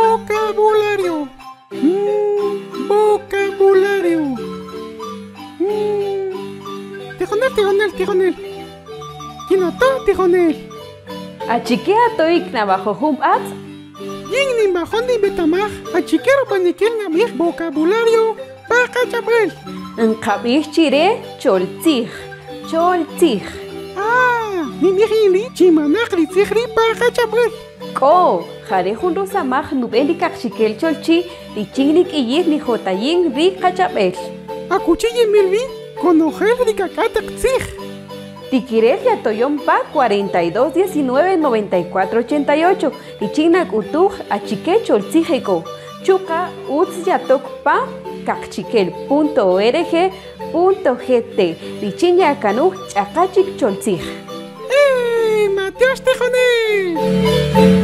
Vocabulario. Vocabulario. Tijonel, tijonel, tijonel. Kinoto, tijonel. Achike atoik navajo jun b'atz? Yin nimbajon ninbetamaj achike rub'anikil nab'ij vocabulario pa qach'ab'äl. Nqab'ij chire choltzij, choltzij. Ah, ninb'ij yin ri' chi manaq ri tzij ri' pa qach'ab'äl. K'o, jare jun rusamaj nub'en ri kaqchikel cholchi richin nik'iyir nijotayin ri qach'ab'äl. Akuchi yimil wi konojel ri k'ak'a' taq tzij. Tikirel yatoyon pa 42 19 94 88 richin nak'utuj achike choltzij e k'o. Chuqa' utz yatok pa kaqchikel.org.gt richin yakanuj ch'aqa chik choltzij. ¡Eh! ¡Matiox tijonel!